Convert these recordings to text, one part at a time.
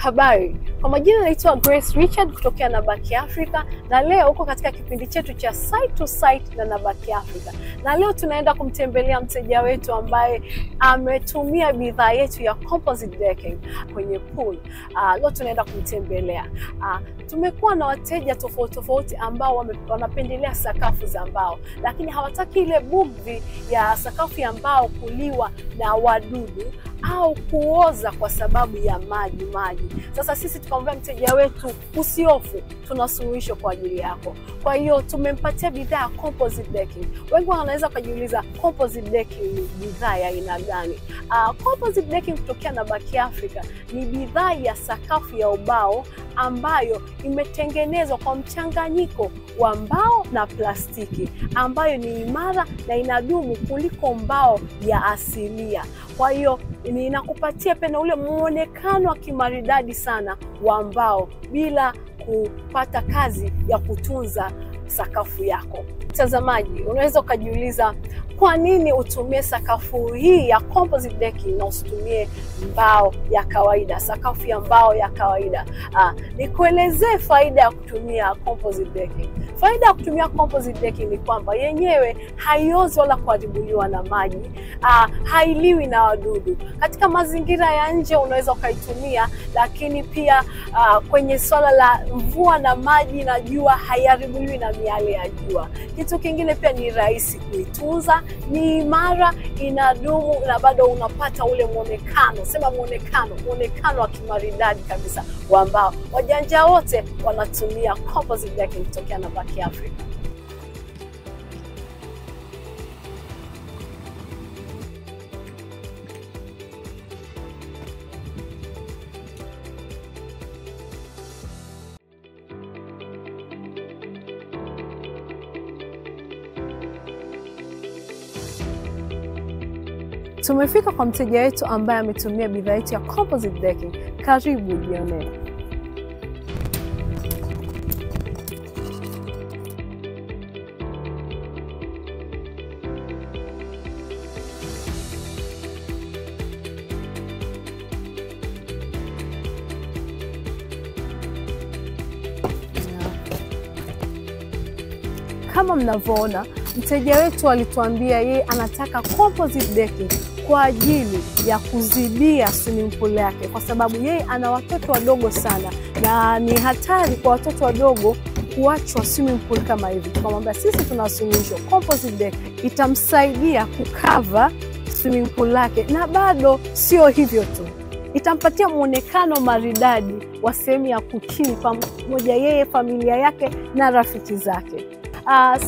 Habari, kwa majina naitwa Grace Richard kutokea Nabaki Africa, na leo uko katika kipindi chetu cha Site to Site na Nabaki Africa. Na leo tunaenda kumtembelea mteja wetu ambaye ametumia bidhaa yetu ya composite decking kwenye pool. Leo tunaenda kumtembelea. Tumekuwa na wateja tofauti tofauti ambao wanapendelea sakafu za mbao, lakini hawataki ile bugdhi ya sakafu ya mbao kuliwa na wadudu au kuoza kwa sababu ya maji. Sasa sisi tukamwambia mteja wetu, usihofu, tuna suluhisho kwa ajili yako. Kwa hiyo tumempatia bidhaa composite decking. Wengi wanaweza kujiuliza composite decking ni bidhaa ya aina gani? Composite decking kutokea Nabaki Africa ni bidhaa ya sakafu ya ubao ambayo imetengenezwa kwa mchanganyiko wa mbao na plastiki, ambayo ni imara na inadumu kuliko mbao ya asilia. Kwa hiyo inakupatia pia ule muonekano wa kimaridadi sana wa mbao bila kupata kazi ya kutunza sakafu yako. Mtazamaji, unaweza ukajiuliza kwa nini utumie sakafu hii ya composite decking na usitumie mbao ya kawaida, sakafu ya mbao ya kawaida. Nikuelezee faida ya kutumia composite decking. Faida ya kutumia composite decking ni kwamba yenyewe haiozi wala kuharibiwa na maji, hailiwi na wadudu. Katika mazingira ya nje unaweza ukaitumia, lakini pia kwenye swala la mvua na maji na jua haiharibiwi na miale ya jua. Kitu kingine pia ni rahisi kuitunza, ni imara, inadumu na bado unapata ule muonekano, sema muonekano wa kimaridadi kabisa wa mbao. Wajanja wote wanatumia composite decking kutokea Nabaki Africa. Tumefika kwa mteja wetu ambaye ametumia bidhaa yetu ya composite decking. Karibu jionee. Kama mnavyoona, mteja wetu alituambia yeye anataka composite decking kwa ajili ya kuzibia swimming pool yake, kwa sababu yeye ana watoto wadogo sana na ni hatari kwa watoto wadogo kuachwa swimming pool kama hivi. Tukamwambia sisi tuna suluhisho, composite deck itamsaidia kukava swimming pool lake, na bado sio hivyo tu, itampatia muonekano maridadi wa sehemu ya kuchill pamoja yeye, familia yake na rafiki zake.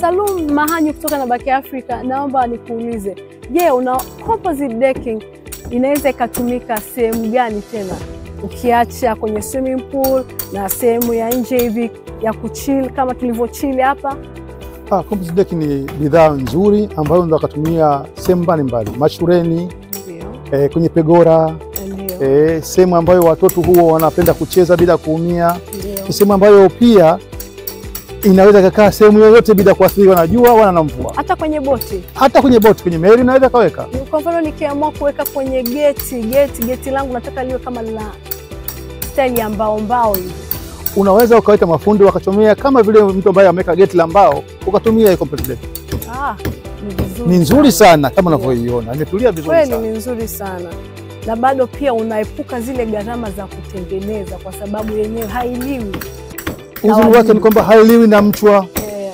Salum Mahanyu kutoka Nabaki Africa, naomba nikuulize, je, una composite decking inaweza ikatumika sehemu gani tena ukiacha kwenye swimming pool na sehemu ya nje hivi ya kuchill kama tulivyochill hapa? Composite decking ni bidhaa nzuri ambayo unaweza kutumia sehemu mbalimbali, mashuleni, kwenye pegora, sehemu ambayo watoto huwa wanapenda kucheza bila kuumia, sehemu ambayo pia inaweza kukaa sehemu yoyote bila kuathiriwa na jua wala na mvua. Hata kwenye boti. Hata kwenye boti, kwenye meli inaweza kaweka. Kwa mfano nikiamua kuweka kwenye geti langu nataka liwe kama la style ya mbao hivi. Unaweza ukaweka mafundi wakachomea kama vile mtu ambaye ameweka geti la mbao, ukatumia composite decking. Ni vizuri. Ni nzuri sana kama unavyoiona. Imetulia vizuri sana. Kweli ni nzuri sana. Na bado pia unaepuka zile gharama za kutengeneza kwa sababu yenyewe hailiwi. Uzuri wake ni kwamba hailiwi na mchwa,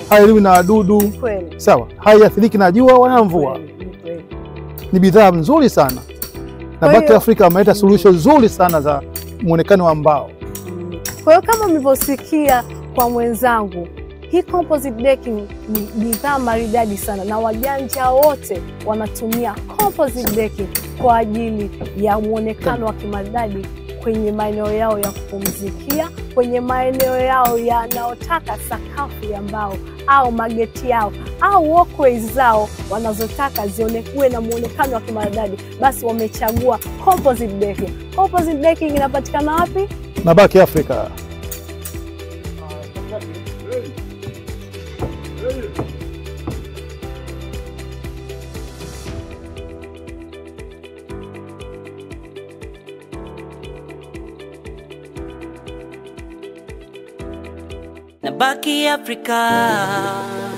hailiwi na wadudu. Sawa, haiathiriki na jua wala mvua. Ni bidhaa nzuri sana. Nabaki Afrika wameleta suluhisho nzuri sana za muonekano wa mbao. Kwa hiyo kama mlivyosikia kwa mwenzangu, hii composite decking ni bidhaa maridadi sana na wajanja wote wanatumia composite decking kwa ajili ya muonekano wa kimaridadi kwenye maeneo yao ya kupumzikia, kwenye maeneo yao yanayotaka sakafu ya mbao au mageti yao au walkways zao wanazotaka zionekane na muonekano wa kimaridadi, basi wamechagua composite decking. Composite decking inapatikana wapi? Nabaki Africa. Nabaki Afrika.